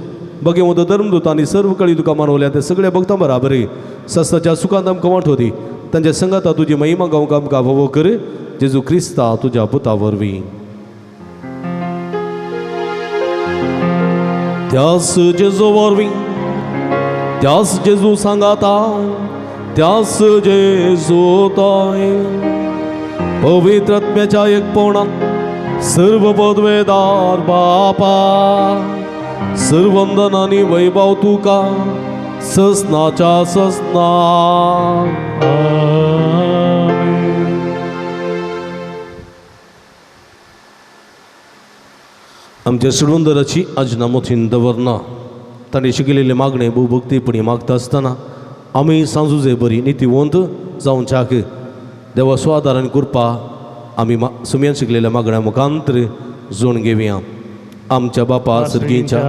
भाग्यवंत धर्मदूत आनी सर्व कळी तुका मानवल्या ते सगळ्या भक्तां बराबर सस्ताच्या सुखांत आमकां वांटो दी. तांच्या संगाता तुजी महिमा गावंक आमकां फावो कर जेजू क्रिस्ता तुज्या पुता वरवीं. त्यास जेजू वरवीं, त्यास जेजू सांगाता, त्यास जेजू तोय पवित्र आत्म्याच्या एकपणात सर्व पदवेदार बापा सर्वंदन आनी वैभव तुका ससनाच्या ससना. आमच्या सुडवंदराची आजना मोथीन दवरना तांणी शिकयलेले मागणे भोवभक्तीपणी मागता आसतना आमी सांजुजे बरी नितीवंत जावच्याक देवा स्वादार आनी कृपा आमी सुमयान शिकलेल्या मागण्या मुखांतर जोड घेवया. आमच्या बापा सर्गीच्या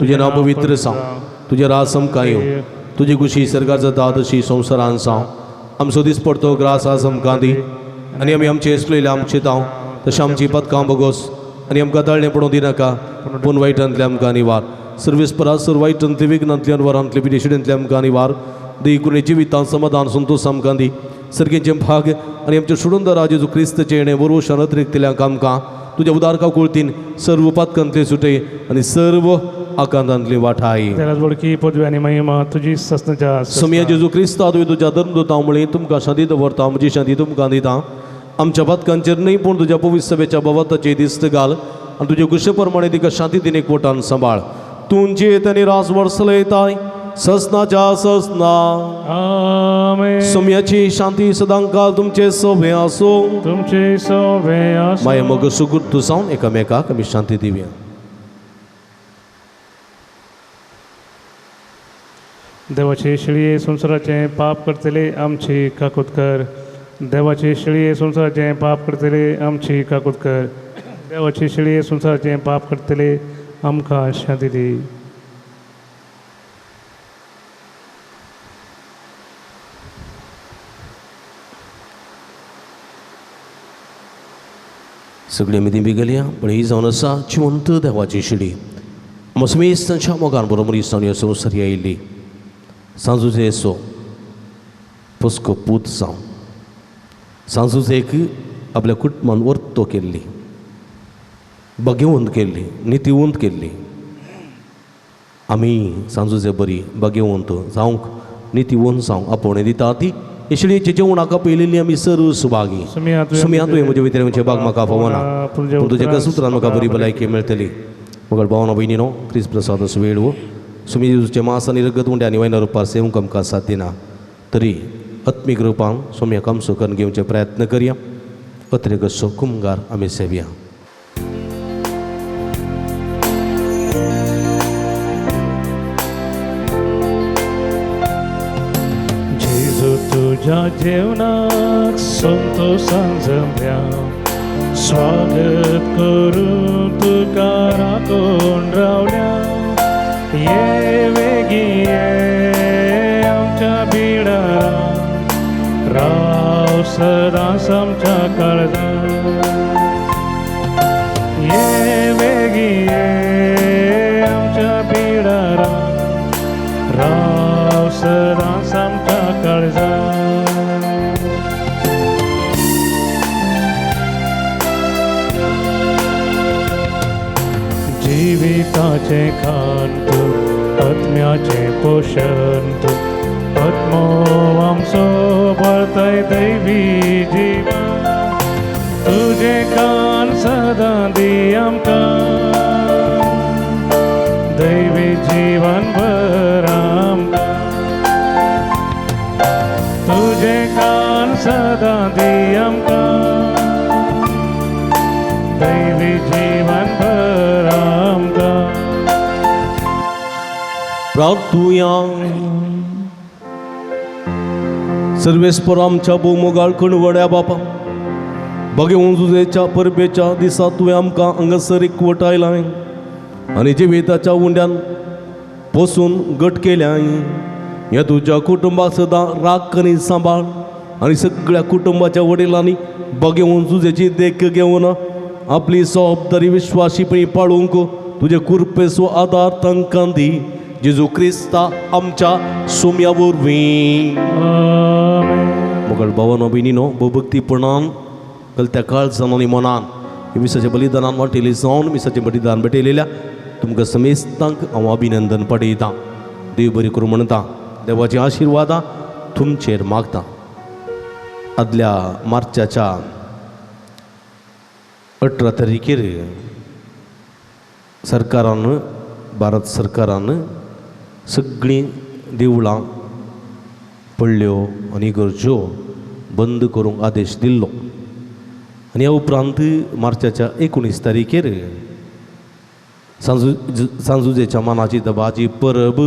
तुजें नांव पवित्र जावं, तुजें राज आमकां येवं, तुजी खुशी सर्गार जाता तशी संवसारान जावं. आमचो दीस पडतो ग्रास आज आमकां दी आनी आमी आमचे येसलेले आमचे धांव तशें आमची पदकां बगोस आनी आमकां तळणें पडूं दिनाका पूण वायटांतले आमकां निवार. सर्वीस परास सर वायटांतले विघ्नांतले अनवरांतले विदेशिडेंतले आमकां निवार दी. कुणी जिवितांत समाधान संतोष आमकां दी. सर्गेचें भाग आनी आमच्या सुडूंदरा जेजू क्रिस्तचें येणें वरवशान अतिरिक्तल्यांक आमकां तुज्या उदारका कुळतीन सर्व पातकांतले सुटे आनी सर्व आकांतांतली वाठाय. बोडकी पदवी आनी महिमा तुजी ससनाच्या समिया जेजू क्रिस्ता तुवें तुज्या धर्मदूतां म्हळी तुमकां शांती दवरता, म्हजी शांती तुमकां दिता. आमच्या पातकांचेर न्हय पूण तुज्या पवित्र सभेच्या भवाताचेर दिस्त घाल आनी तुजे कुशे प्रमाणे तिका शांती दिन एकवटान सांबाळ. तुमची आनी रास वर्सलयताय ससनाच्या ससना. आमेन. सोम्याची शांती सदांकाल तुमचे सोबे आसूं. तुमचे सोबे आसूं. माया मग सुगुर्त जावन एकामेकाक आमी शांती दिवया. देवाचे शिळये संवसाराचें पाप करतले आमची काकूत कर. देवाचे शिळये संवसाराचें पाप करतले आमची काकूत कर. देवाचे शिळये संवसाराचें पाप करतले आमकां शांती दी. सगळी आमी ती बिगलया पण ही जावन आसा जिवंत देवाची शिडी मसमेस तांच्या मोगान बरोबर ही जावन ह्या संवसारी आयिल्ली सांजुजेचो पोसको पूत जावन सांजुजेक आपल्या कुटुंबान वर्तो केल्ली, बागेवंत केल्ली, नितीवंत केल्ली. आमी सांजुजे बरी बागेवंत जावंक नितीवंत जावंक आपोवणें दिता ती हे शिळयेचें जेवणाक पयलेली आमी सर्व सुभागी. सुमया तुवें म्हज्या भितर म्हजें बाग म्हाका फावना पूण तुज्या कसुत्रान म्हाका बरी भलायकी मेळटली. मगळ भावना भयणीनो क्रिस्त प्रसाद असो वेळ हो सुमी जेजूचें मांस आनी रगत उंडे आनी वयना रुपार सेवंक आमकां साथ दिना तरी आत्मीक रुपान सोम्या कामसो करून घेवचे प्रयत्न करया. अत्रेक असो कुमगार आमी सेवया. जेजू तुज्या जेवणाक संतोषान जमल्या स्वागत करून तुका राखून रावल्या. ये वेगी ये आमच्या बिडारा राव सदांच आमच्या काळजांत. ये वेगी ये आमच्या बिडारा राव सदांच आमच्या काळजांत. जिविताचें खाण तूं आत्म्याचें पोशण तूं आत्मो आमचो भरतय दैवी जीवन तुजें कान सदां दी आमकां दैवी जीवन भर आमकां तुजें कान सदां दी आमकां दैवी जीवन भर आमकां. प्रार्थुया. सर्वेस्पर आमच्या भोवमोगाळ कणवड्या बापा बगेवन जुजेच्या परबेच्या दिसा तुवें आमकां हांगासर एकवटायलां आनी जिविताच्या उंड्यान पोसून गट केल्याय. ह्या तुज्या कुटुंबाक सदां राख आनी सांबाळ आनी सगळ्या कुटुंबाच्या वडिलांनी बगेवन जुजेची देख घेवन आपली जबाबदारी विश्वासीपणी पाळूंक तुजे कृपेचो आदार तांकां दी. जेजू क्रिस्ता आमच्या सोम्या वरवीं. आमेन. मुखार मोगळ भावानो भयणीनो भोवभक्तीपणान कलत्या काळजान आनी मनान मिसाच्या बलिदानान वांटेली जावन मिसाचें बलिदान भेटयलेल्या तुमकां समेस्तांक हांव अभिनंदन पडयतां. देव बरी करूं म्हणटा. देवाची आशिर्वादां तुमचेर मागता. आदल्या मार्चाच्या 18 तारखेर सरकारान, भारत सरकारान सगळीं देवळां पडल्यो आनी गरज्यो बंद करूंक आदेश दिल्लो. आनी ह्या उपरांत मार्चाच्या 19 तारखेर सांजुजेच्या मानाची दबाजी परब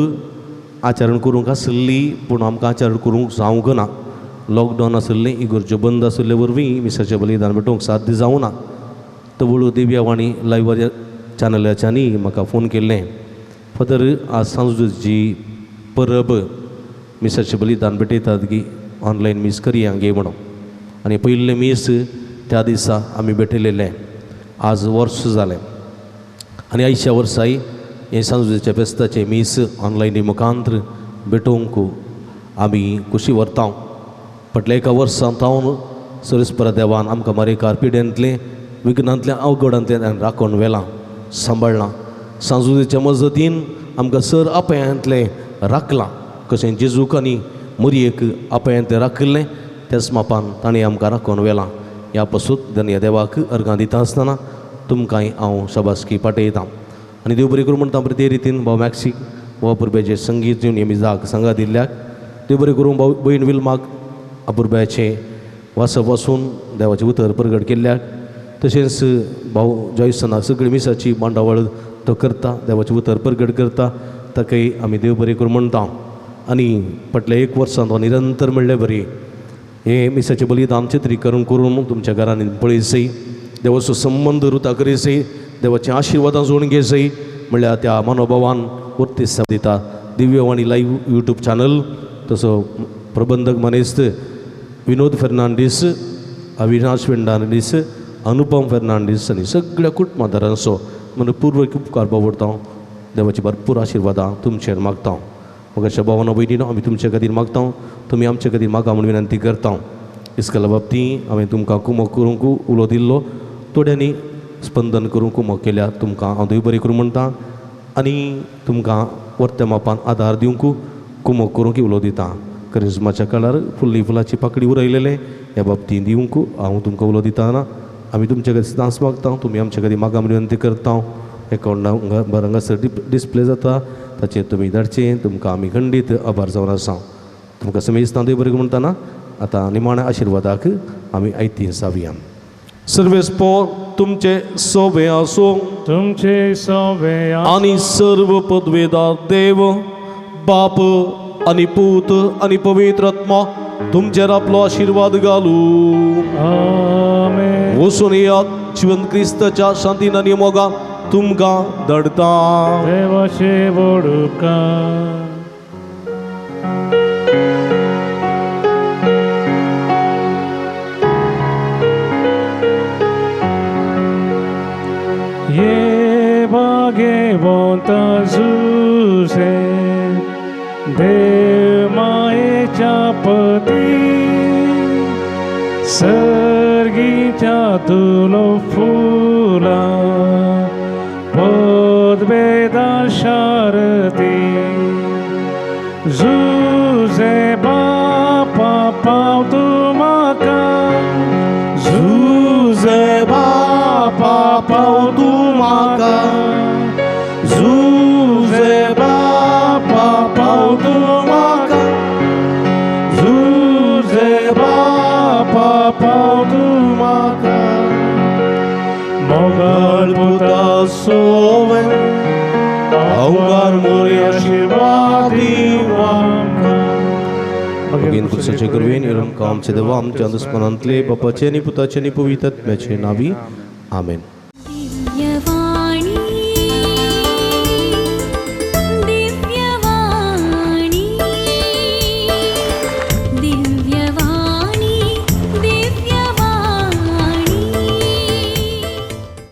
आचरण करूंक आसली, पूण आमकां आचरण करूंक जावंक ना. लॉकडावन आशिल्लें, इगर्ज्यो बंद आशिल्ले वरवीं मिसाचें बलिदान भेटोवंक साध्य जावं ना. तवळ दिव्यावाणी लायव्ह चॅनलाच्यांनी म्हाका फोन केल्लें, फादर आज सांजुजी परब मिसाचें बलिदान भेटयतात गी, ऑनलायन मीस करया गे म्हणून. आनी पयलें मीस त्या दिसा आमी भेटयलेलें. आज वर्स जालें आनी आयच्या वर्साय हें सांजुजेच्या फेस्ताचें मीस ऑनलायनी मुखांत्र भेटोवंक आमी खुशी व्हरता. फाटल्या एका वर्सां थावन सरस्परा देवान आमकां मारेकार पिड्यांतलें, विघ्नांतलें, अवघडांतल्यान राखून व्हेलां, सांबाळ्ळां. सांजुजेच्या मजतीन आमकां सर अपायांतलें राखलां. कशें जेजूक आनी मरयेक अपायांतलें राखिल्लें त्याच मापान ताणें आमकां राखून व्हेलां. ह्या पसून धन्य देवाक अर्गां दिता आसतना तुमकांय हांव शाबासकी पाठयतां. आनी देव बरें करूं म्हणटा. ते रितीन भाव मॅक्सीक भाव पुरब्याचें संगीत दिवन हें मिजाक सांगा दिल्ल्याक देव बरें करूं. भाव भयण विल्माक अपुरब्याचें वाचप वाचून देवाचें उतर परगट केल्ल्याक, तशेंच भाव जॉयसनाक सगळी मिसाची मांडावळ तो करता, देवाचें उतर परगट करता, ताकाय आमी देव बरें करूं म्हणटा. आनी फाटल्या एक वर्सान तो निरंतर म्हणले बरी हें मिसाचें बलिदान चित्रीकरण करून तुमच्या घरांनी पळयसय, देवाचो संबंद रुता करीसय, देवाचे आशिर्वादां जोडून घेसय म्हणल्यार त्या मनोभावान वर्ती दिता. दिव्यवाणी लायव्ह यूट्यूब चॅनल तसो प्रबंधक मानेस्त विनोद फेर्नांडीस, अविनाश फेर्नांडीस, अनुपम फेर्नांडीस आनी सगळ्या कुटुंबादारांचो म्हणून पूर्वक उपकार बावडता. देवाची भरपूर आशिर्वादां तुमचेर मागता. म्हाका भावना भयणीनो आमी तुमचे खातीर मागता, तुमी आमचे खातीर मागा म्हूण विनंती करता. इस्कला बाबतींत हांवें तुमकां कुमक करूंक उलो दिल्लो, थोड्यांनी स्पंदन करूंक कुमक केल्या. तुमकां हांव देव बरें करूं म्हणटा आनी तुमकां वर्त्या मापान आदार दिवंक कुमक करूंक उलो दिता. करिज्माच्या काळार फुल्ली फुलाची पाकडी उरयलेलें ह्या बाबतींत दिवंक हांव तुमकां उलो दितना आमी तुमचे खातीर सदांच मागता, तुमी आमचे खातीर मागा म्हूण विनंती करता. एकावंट नंबर हांगासर डिस्प्ले जाता, ताचेर तुमी धाडचें. तुमकां आमी खंडीत आभार जावन आसा. तुमकां समेस्तां देव बरें म्हणटना आतां निमाण्या आशिर्वादाक आमी आयती जावया. सर्वेस्पोर तुमचे सोबे आसूं, तुमचे सोबे आनी सर्व पदवेदार देव बाप आनी पूत आनी पवित्र आत्मा तुमचेर आपलो आशिर्वाद घालू. आमेन. वचून येयात, जिवंत क्रिस्ताच्या शांतीन आनी मोगान तुमकां धाडटा. देवाचे वडुका. ये भाग्यवंत जुसे देव मायेच्या पती सर्गीच्या तुलो फुला पदवेदा शारदी जुजे बापा पाव तूं म्हाका, जुजे बापा पाव तूं म्हाका, जुजे बापा पाव तूं म्हाका, जुजे बापा पाव तूं म्हाका. मोगाळ पुता सोवे अवघार मोरे आशिर्वाद दिवं आमकां. भगीन कुसाचे करवेन आमकां आमचे देवा आमच्या दुस्मनांतले बापाचे आनी पुताचे आनी पवित्र आत्म्याचे नावी. आमेन.